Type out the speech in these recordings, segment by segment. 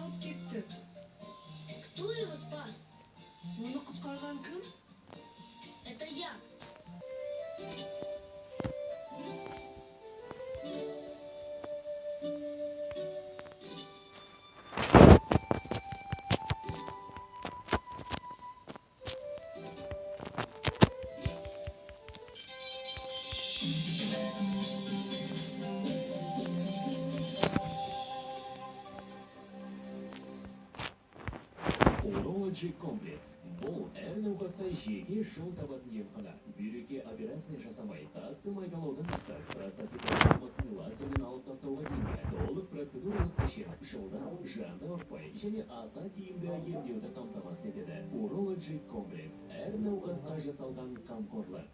Алып кетті? Кто его спас? Оны құтқарған кім? Это я. Урологи комплекс. Бұл әр науқасқа жеке жол табатын емхана. Бүйрекке операция жасамай, тасты майдалаудан бастап, простатит алмасын лазермен алып тастауға дейінгі толық процедуралық кешен жылдам, жанды ауыртпай және аса тиімді емдеуді қамтамасыз етеді. Урологи комплекс. Әр науқасқа жасалған қамқорлық.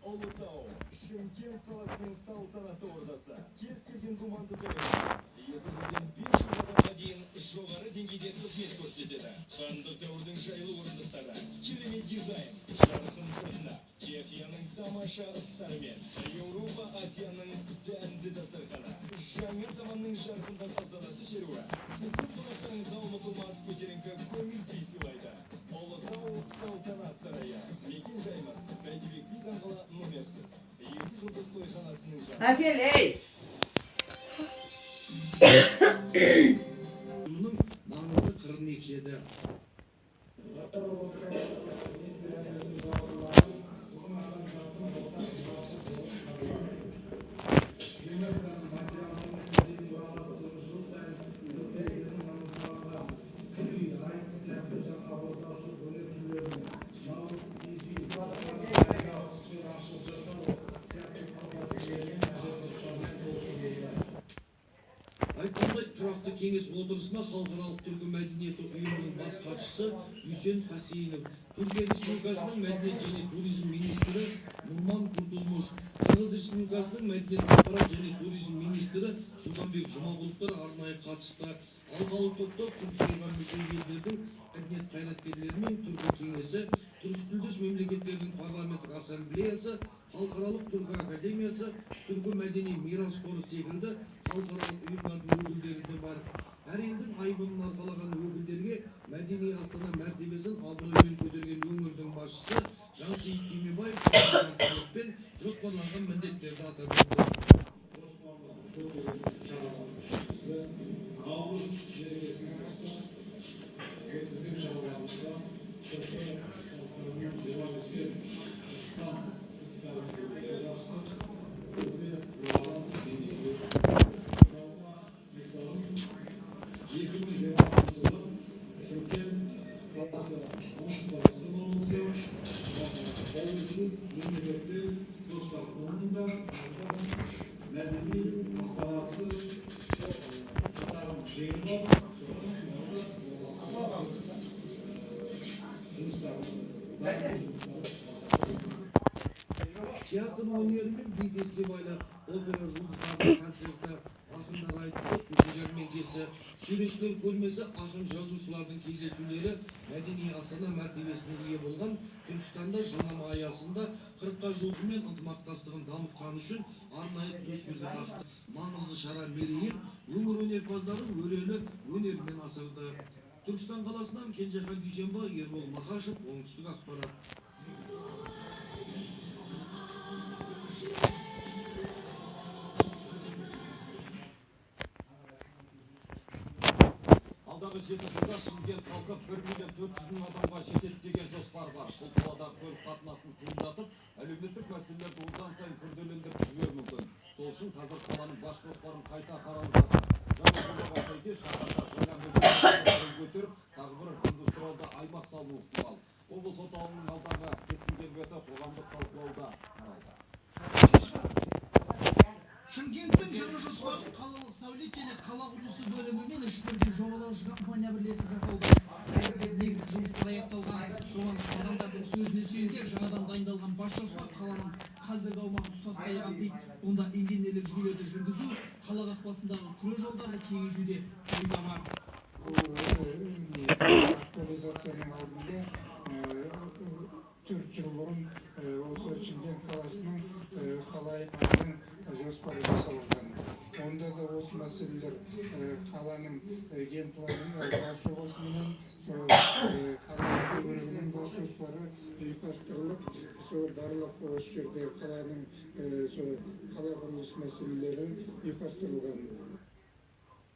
Ұлытау, Шымкент қаласының салтанатты ордасы. Кез келген думанды тойға 200-ден 500 адамға дейін жоғары деңгейде қызмет көрсетеді. Хандық дәуірдің жайлы орындықтары, керемет дизайн, жарқын сахна, Чехияның тамаша ыдыстарымен, Еуропа, Азияның дәмді дастарханы, жаңа заманның жарқын салтанатты шеруі сіздің қонақтарыңызға ұмытылмас көтеріңкі көңіл күй сыйлайды. Ұлытау салтанат сарайы. Мекен жайымыз Бәйдібек би даңғылы номерсіз. Екі жұлдыз тойханасының жанында. Әкел, ей! Ұйымының маңызды қырын екшеді. Айтқандай, тұрақты кеңес отырысына Халықаралық түркі мәдениеті ұйымының бас хатшысы Үсен Хасейінов, Түркия Республикасының мәдениет және туризм министрі Нұрман Куртулмуш, Қырғыз Республикасының мәдениет, ақпарат және туризм министрі Сұлтанбек Жұмағұловтар арнайы қатысты. Алқалы топта Түрксойға мүше елдердің мәдениет қайраткерлері мен Түркі кеңесі, Түркі тілдес мемлекеттердің парламенттік ассамблеясы, Халықаралық Түркі академиясы, Түркі мәдени мирас қоры секілді халықаралық ұйымдардың өкілдері де бар. Әр елдің айбынын арқалаған өкілдерге мәдени астана мәртебесін абыроймен көтерген өңірдің басшысы Жансейіт Түймебаев пен жоспарланған міндеттерді атап өтті. Наурыз мерекесінің ыстық өткізген шараларымызда түркі халықтарының 25-тен астам ұлттарының өте жоғары деңгейде. 2020 жылы Шымкент қаласы Оңтүстік облысы тәуелсіз мемлекеттер достастығының да мәдени астанасы қатарын жеңіп алып, соның жұмыстарын. Театр өнері мен би фестивалі, опера жұлдыздарының концерті, ақындар айтысы, түркі жәрмеңкесі, суретшілер көрмесі, ақын жазушылардың кездесулері мәдени астана мәртебесіне ие болған Түркістанда жылнама аясында 40-қа жуығымен ынтымақтастығын дамытқаны үшін арнайы төсбелгі тақты. Маңызды шара мерейін өңір өнерпаздары өрелі өнерімен асырды. Түркістан қаласынан Кенжехан Дүйсенбай, Ербол Мақашев, Оңтүстік ақпарат. Алдағы 7 жылда Шымкент халқы 1 миллион 400 мың адамға жетеді деген жоспар бар. Бұл қаладағы көлік қатынасын қиындатып, әлеуметтік мәселелерді одан сайын күрделендіріп жіберуі мүмкін. Сол үшін қазір қаланың бас жоспарын қайта қаралып жатыр. Жаңа жобаға сәйкес шаһарда жаңа мектеп көтеріп, тағы бір индустриалды аймақ салынуы ықтимал. Облыс орталығының алдағы кескін келбеті қоғамдық талқылауда қаралды. Шымкенттің жаңа жоспарын қалалық сәулет және қала құрылысы бөлімі мен үш бірдей жобалаушы компания бірлесіп жасауда. Әзірге негізгі жұмыстар аяқталған. Жобаны мамандардың сөзіне сүйенсек, жаңадан дайындалған бас жоспар қаланың қазіргі аумағын тұтастай қамтиды. Онда инженерлік жүйелерді жүргізу, қала қақпасындағы күре жолдарды кеңейту де ойда бар. Бұл актуализацияның алдында 4 жыл бұрын осы Шымкент қаласының қала аймағының жоспары жасалған. Онда да осы мәселелер қаланың генпланының бас жобасыменен сол қаланың төбелігінің бас жоспары ұйқастырылып, сол барлық осы жерде қаланың сол қала құрылыс мәселелері ұйқастырылған.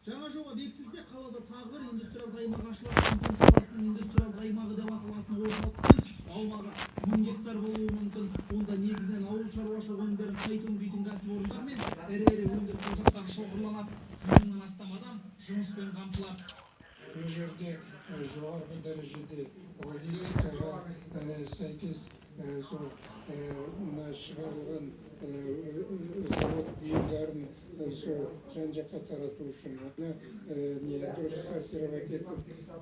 Жаңа жоба бекітілсе, қалада тағы бір индустриалды аймақ ашылады. Шымкент қаласының индустриалды аймағы деп аталатын орталықтың аумағы 1000 гектар болуы мүмкін. Онда негізінен ауыл шаруашылығы өнімдерін қайта өңдейтін кәсіпорындар мен ірі-ірі өндіріс ошақтары шоғырланады. 1000-нан астам адам жұмыспен қамтылады. Бұл жерде жоғарғы дәрежеде логистикаға сәйкес сол мына шығарылған завод бұйымдарын сол жан-жаққа тарату үшін оны не дұрыс сортировать етіп,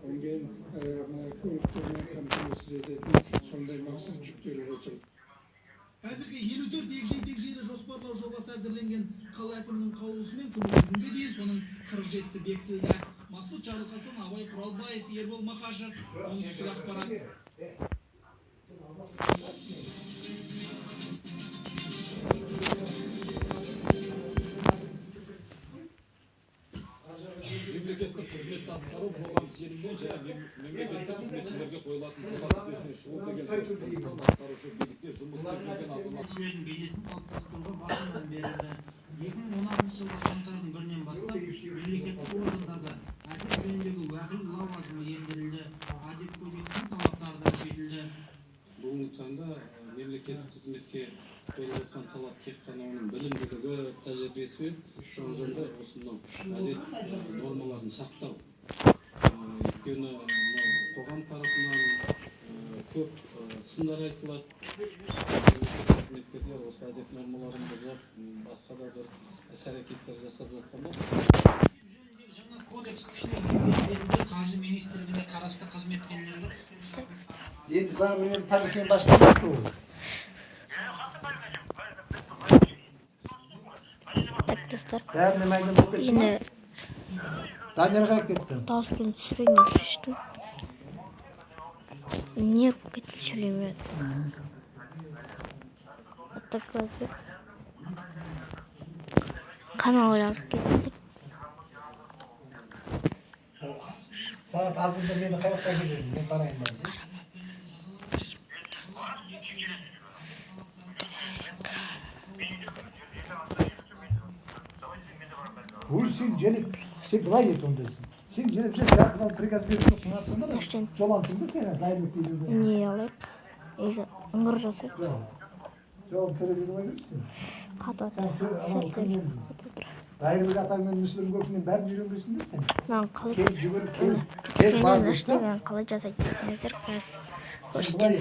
онымен мына көліктермен қамтамасыз ететін сондай мақсат жүктеліп отыр. Әзірге 54 егжей-тегжейлі жоспарлау жобасы әзірленген. Қала әкімінің қаулысымен күні бүгінге дейін соның 47-сі бекітілді. Мақсұт Жарылқасын, Абай Құралбаев, Ербол Мақашев, Оңтүстік ақпарат. Мемлекеттік қызметті атқару қоғам сенімінен және мемлекеттік қызметшілерге қойылатын талап үдесіне шығу деген сөз. Сондықтан атқарушы билікте жұмыс істеп жүрген азамат бейнесін қалыптастыруға басым мән берілді. 2016 жылғы қаңтардың 1-нен бастап мемлекеттік органдарда әдеп жөніндегі уәкіл лауазымы енгізілді. Әдеп кодексінің талаптары да күшейтілді. Бүгінгі таңда мемлекеттік қызметке қойылып жатқан талап тек қана оның білімділігі, тәжірибесі, соның жанында осы мынау әдеп нормаларын сақтау. Өйткені мынау қоғам тарапынан көп сындар айтылады. Мемлекеттік қызметкерлер осы әдеп нормаларын бұзып, басқа да бір іс-әрекеттер жасап жатқанда. Жаңа кодекс күшіне енген бетінде қаржы министрлігіне қарасты қызметкерлерге Енді саған мен пәлекен бастап. Так, достар. Бәріне майдан болып кетті ма? Енді Даниярға кетті. дауыспен түсірейін деп шештім. Нерв кетіп сөйлемей. Одноклассник. Канал жазып кетті. Сағат азында мені қай жаққа келеді? Мен барайын ба? Бұл сен келіп, сен былай ет ондайсың. Сен келіп сен театрдан приказ беріп тұрсың, Мәштен жолансың да сен дайындық дейді. не алайық? Ежі ыңғыр жасайық. Жол телевизор берсін. Қатып Сен анау жатыр. кімнен? Дайырбек атаңмен, Мүсілім көкіңмен бәрін үйренбейсің де сен. Мынаны қалай Кел жүгір, кел. Кел бар дейсің да. Мынаны қалай жасайды десеңіздер, қазір Сен көрсетемін. былай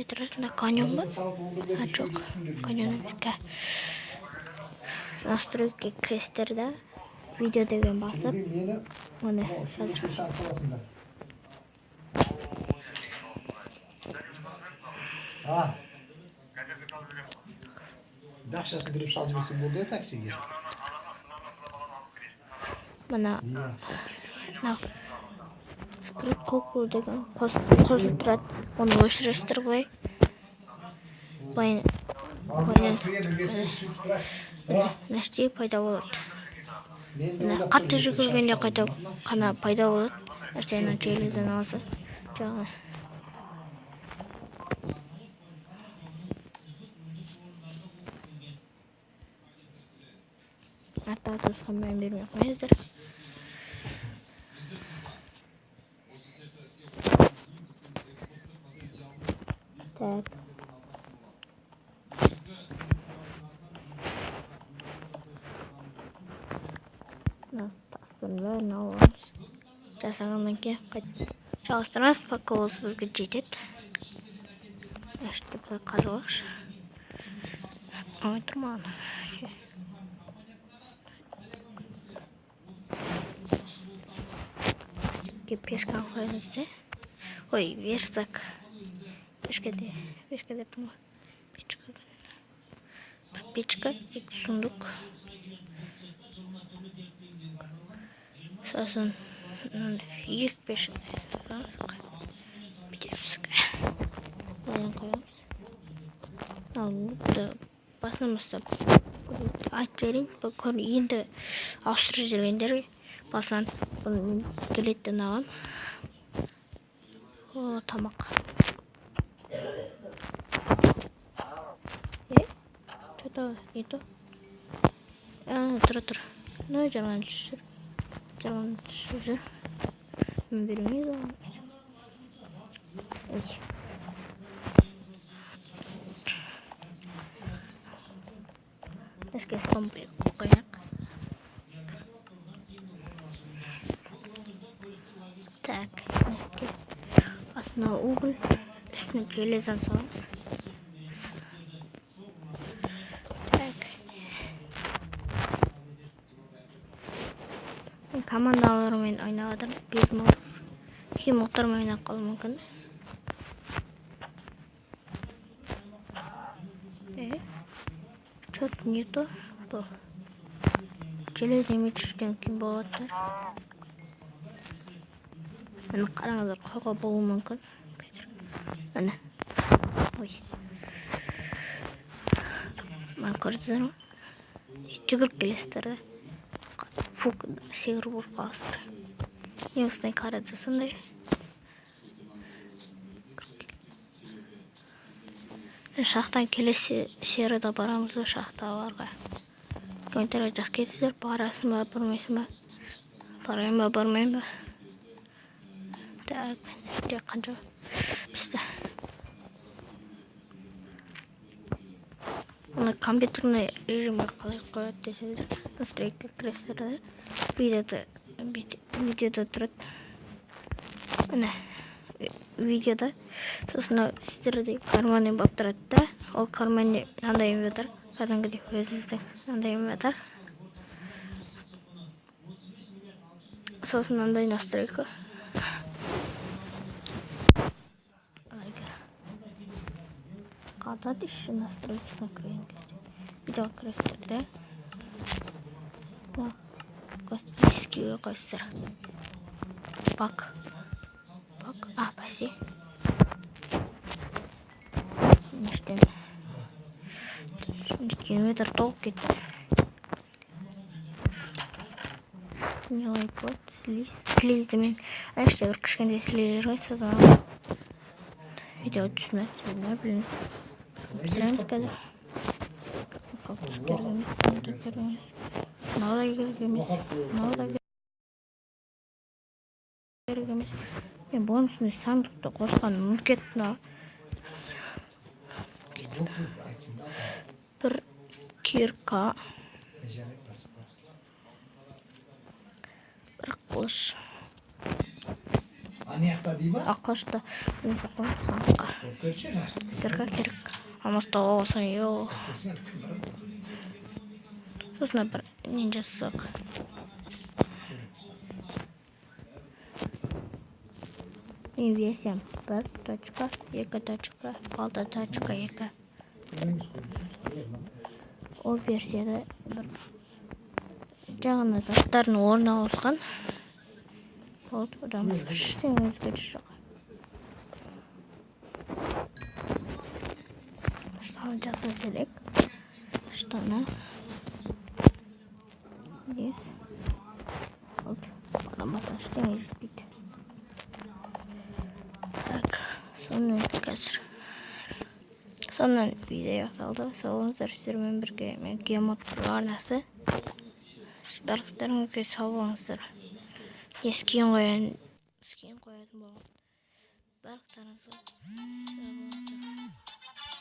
ет. Дұрыс, мына каньон ба? Сағат 11-де А, жоқ. Каньон емес. Настройки кіресіздер да, видео деген басып, Мені міне мынау қазір шүріпке шағып саласыңдар. А. Ақшасын төлеп салып жіберсең болды иә таксиге. Мына Иә. мынау скрыть куклу деген қосылып тұрады. Оны өшіресіздер былай. Былай мына жерде пайда болады. Мен де Мына ойлап қатты тұрмын, жүгіргенде шағып қайта салдым. қана пайда болады. Мына жерде ана железаны алса жаңағы. Артағы дыбысқа мән бермей қойыңыздар. Так. Мына тастың бәрін алып аламыз. Жасағаннан кейін қайтып жалғастырамыз, пока осы бізге жетеді. Мына жерде былай қазып алайықшы. Ой, тұр маған. Пешканы қоямыз де. Ой, верстак. Пешка де, пешка деп тұрмын ғой. Печка. Бір печка, екі сундук. Сосын мынандай екі пешка. Бүйтеміз. Железоны қоямыз. Ал басынан бастап айтып жіберейін. Бұл енді ауыстырып жүргендер басынан бұны мен скелеттен аламын. О, тамақ. Что-то не то. Тұра тұр. Ну, жарған түсір. Жарған түсір. Мен бермейді оған. Ой. Ішке спам қояйық. Так, астына уголь, үстіне железаны саламыз. Так. Мен командалармен ойнап жатырмын. Без модов. Кей модтармен ойнап қалуым мүмкін. Что-то не то. Бұл. Железный мечтен кейін болады. Міне қараңыздар, қауға болуы мүмкін. Міне. Ой. Мына көрдіңіздер ме? Жүгіріп келесіздер да. Фук, секіріп ұрып қаласыздар. Не осындай карада сондай. Шахтан келесі серияда барамыз ба шахталарға. Комментарий жазып кетесіздер, барасың ба, бармайсың ба? Барайын ба, бармайын ба? Так, тек қанша пісті. Оны компьютерный режимге қалай қояды десеңіздер, настройка кіресіздер да, видеода тұрады. Міне, видеода сосын сіздерде карманный болып тұрады да, ол карманный мынандай инвентарь, кәдімгідей өзіміздің мынандай инвентарь. Сосын мынандай настройка. Қатады еще настройкасына кірген кезде. Видеоға кіресіздер де. Классическийге қойсыздар. Бак. Бак. А, бәсе. Нештен. Инвентарь толып кетті. Не лайк вот, слизь. Слизьді мен. Ана іште бір кішкентай слизь жүр ғой, содан видео түсірмей, білмеймін. Түсіреміз қазір. Кактус керек емес, мынау да керек емес, мынау да керек емес, мынау да керек емес. Мен бонусный сандықты қосқан ұмытып кеттім. Бір кирка, бір қылыш. А қылышты сандыққа. Кирка керек. Алмастауға болсаң, йоу. Сосын бір нен жасасақ. Мен версиям 1.2.6.2. Ол версияда бір жаңа заттардың орнына ауысқан. Болды, одан басқа ештеңе өзгеріс жоқ. Штаны жасау керек. Штаны. Здесь. Болды. Одан басқа ештеңе жетпейді. Так, сонымен қазір. Сонымен видео аяқталды. Сау болыңыздар, сіздермен бірге мен Геймод арнасы. Барлықтарыңызға сау болыңыздар. Скин қоятын болған. Барлықтарыңызға